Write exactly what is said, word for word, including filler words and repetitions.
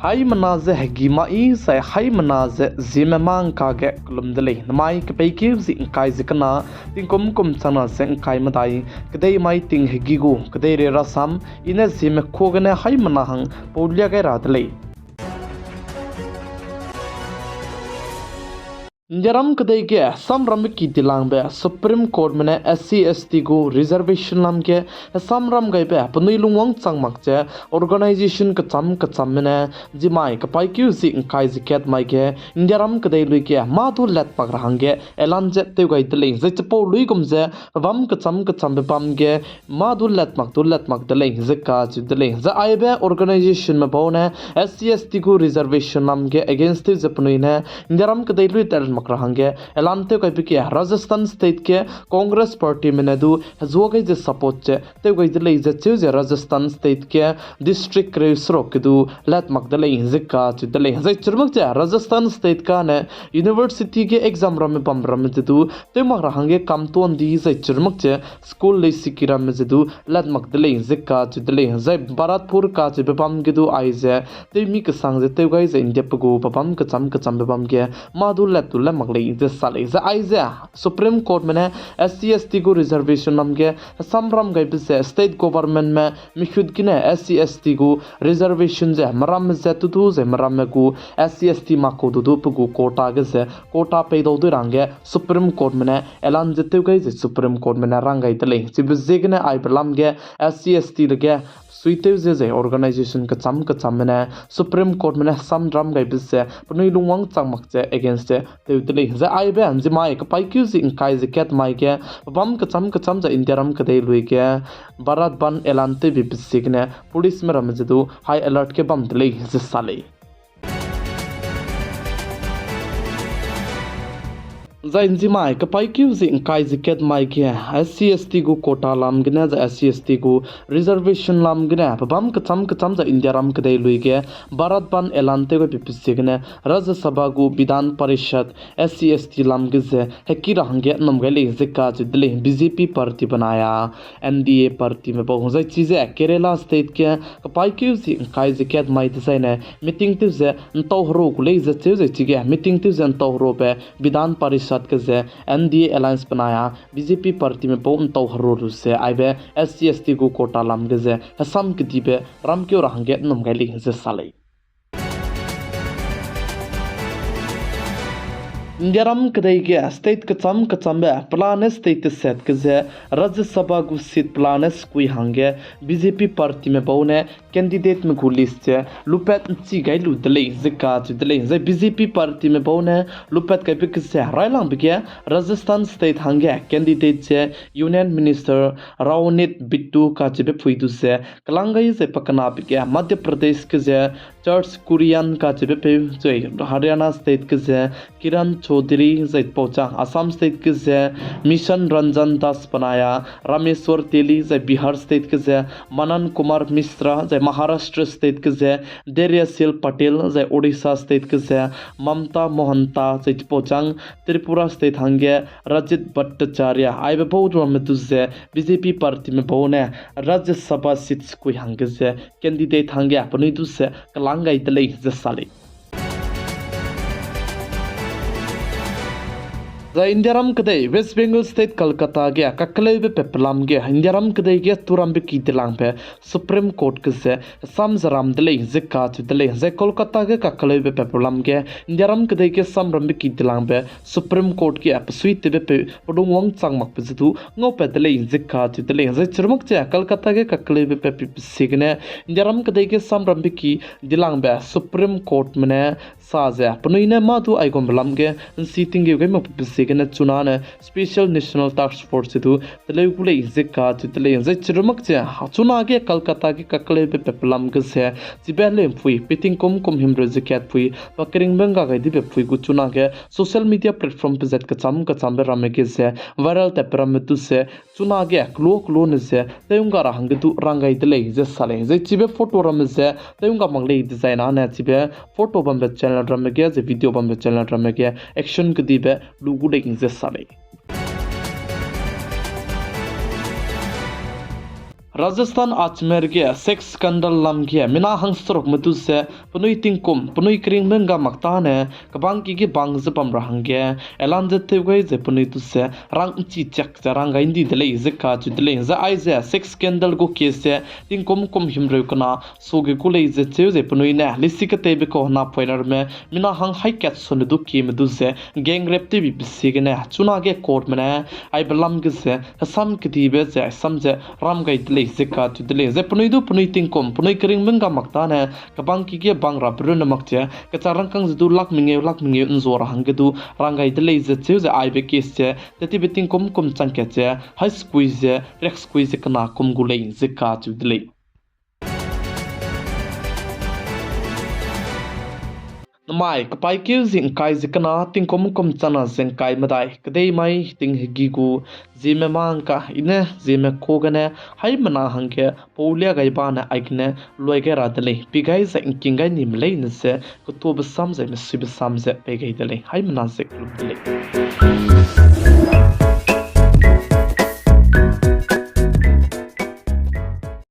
Haimena ze hegi mai zai haimena ze ziemme mâ ngka ge kelum de lei. Namai kepeikeu zi ngkai ze kena, tingkum kum changna ze ngkai medai, kedei mai ting hegi gu kedeirei rasam, I ne ziemme kuâ gene haimena hang paulia gai ra de lei. Indiaram kedei ge hesamrambe ki dilangbe Supreme Courtme ne S C S T gu reservation lam ge hesamram gaibe penui lungwang chang mak ze organization kecham kechamme ne zimai kepaîkeu zi ngkai ze kat mai ge Indiaram kedei lui ge mâ du lat mak ra hangge elan ze tew gai de lei. Zai chipau luigum ze pebâm kecham kechambe bam ge mâ du lat mak du lat mak de lei ze kacheu de lei. Zai aibe organizationme bau ne S C S T gu reservation lam ge against tew ze penui ne Indiaram kedei lui tat mak ra hangge elan tew gaibe ge Rajasthan State ge Congress Partyme ne du hezuâ gai ze support ze tew gai de lei ze cheu ze Rajasthan State ge district kereu seruk ge du lat mak de lei ze kacheu de lei. Zai chirumak ze Rajasthan State kane university ge exam ramme bam ramme ze du tew mak ra hangge kam tuan di zai chirumak ze school leisiki ramme ze du lat mak de lei ze kacheu de lei. Zai Bharatpur kacheube bam ge du aize tewmi kesang ze tew gai ze India pe gu pebâm kecham kechambe bam ge mâ du lat du lat mak lei ze sa lei. Zai aize Supreme Courtme ne S C S T gu reservation lam ge hesamram gaibe ze state governmentme mikhut gene S C S T gu reservation ze meramme ze tutu ze meramme gu S C S T makau du du pe gu quota ge ze quota peidau dui ra hangge Supreme Courtme ne elan ze tew gai ze Supreme Courtme ne rang gai de lei. Chibe ziegene aibe lam ge S C S T le ge suitew ze zai organization kecham kechamme ne Supreme Courtme ne hesamram gaibe ze penui lungwang chang mak ze against ze tew de lei. Zai aibe nzimai kepaîkeu zi ngkai ze kat mai ge pebâm kecham kecham zai Indiaram kedei lui ge Bharat Bandh elan tewbe ziegene policeme ramme ze du high alert ge bam de lei ze sa lei. Zai nzimai kepaîkeu zi ngkai ze kat mai ge S C S T gu quota lam gene zai S C S T gu reservation lam gene pebâm kecham kecham zai Indiaram kedei lui ge Bharat Bandh elan tew gaibe ziegene Rajya Sabha gu Vidhan Parishad S C S T lam ge ze heki ra hangge nnum gai lei ze kacheu de lei. B J P party benai a N D A partyme bau zai chize Kerala state ge kepaîkeu zi ngkai ze kat mai dezaine meeting tew ze ntau heru gu lei ze cheu zai chige meeting tew ze ntau herube Vidhan Parishad ge ze N D A alliance benai a B J P partyme bau ntau heru lu ze aibe S C S T gu quota lam ge ze hesam kedibe ramkeu ra hangge nnum gai lei ze sa lei. Indiaram kedei ge state kecham kechambe pelane state teset ge ze Rajya Sabha gu seat pelane sekui hangge B J P partyme bau ne candidateme gu list ze lupat nchi gai lu de lei ze kacheu de lei. Zai B J P partyme bau ne lupat gaibe ge ze railangbe ge Rajasthan state hangge candidate ze Union Minister Ravneet Bittu kacheube pui du ze kelang gai zai pakenabe ge Madhya Pradesh ge ze George Kurian kacheube peu zai Haryana state ge ze Kiran Chaudhary zai pauchang, Assam state ge ze Mishan Ranjan Das benai a Rameshwar Teli zai Bihar state ge ze Manan Kumar Mishra zai Maharashtra state ge ze Debashish Patel zai Odisha state ge ze Mamta Mohanta zai pauchang, Tripura state hangge Rajat Bhattacharya aibe bau ramme du ze B J P partyme bau ne Rajya Sabha seat sekui hangge ze candidate hangge penui du ze kelang gai de lei ze sa lei. Zai Indiaram kedei West Bengal state Kolkata ge kakeleube pe pelam ge Indiaram kedei ge turambe ki dilangbe Supreme Court ge ze sam ze ram de lei ze kacheu de lei. Zai Kolkata ge kakeleube pe pelam ge Indiaram kedei ge samrambe ki dilangbe Supreme Court ge pesuitewbe peu pelung wangchang makbe ze du ngaupat de lei ze kacheu de lei. Zai chirumak ze Kolkata ge kakeleube pe pe ziegene Indiaram kedei ge samrambe ki dilangbe Supreme Courtme ne sa ze penui ne mâ du aigumbe lam ge nsi tinggeu gai makbe ziegene chunane Special National Task Force du teleu gu lei ze kacheu de lei. Zai chirumak ze chunage Kolkata ge kakeleube pe pelam ge ze chibe leumpui peting kum kum himreu ze katpui pa keringbe ngga gai dibe pui gu chunage social media platform pezat kecham kechambe ramme ge ze viral tatbe ramme du ze chunage kelu kelu ne ze tew ngga ra hangge du rang gai de lei ze sa lei. Zai chibe photo ramme ze tew ngga mak lei dezaine chibe photo bambe channel ramme ge zai video bambe channel ramme ge action kedibe lu gu lei ze sa lei. Rajasthan Ajmer ge sex scandal lam ge mina hangserukme du ze penui tingkum penui keringbe ngga mak tane kebangki ge bang ze bam ra hangge elan ze tew gai ze penui du ze rang nchi chiak ze rang gai ndi de lei ze kacheu de lei. Zai aize sex scandal gu case ze tingkum kum himreu kena suage gu lei ze cheu ze penui ne leisi keteibekau hena poilerme mina hang haikat sone du kieme du ze gang rape tewbibe ziegene chunage courtme ne aibe lam ge ze hesam kedibe ze aisam ze ram gai de lei ze kacheu de lei. Zai penui du penui tingkum penui keringbe ngga mak tane kebangki ge bang rabe runne mak ze kechak rangkâng ze du lak mengeu lak mengeu nzua ra hangge du rang gai de lei ze cheu ze aibe case ze tetibe tingkum kum chang kat ze hai sekui ze riak sekui ze kena kum gu lei ze kacheu de lei. Namai kepaîkeu zi ngkai ze kena tingkum kum chana ze ngkai medai kedei mai ting hegi gu Zeme mangka i ne Zeme ka gene haimena hangge pau lia gai ba ne aigene luai gai ra de lei, pi gai zai ngking gai nime leine ze ketuabe sam zai mesuibe sam ze pei gai de lei, haimena ze kelum de lei.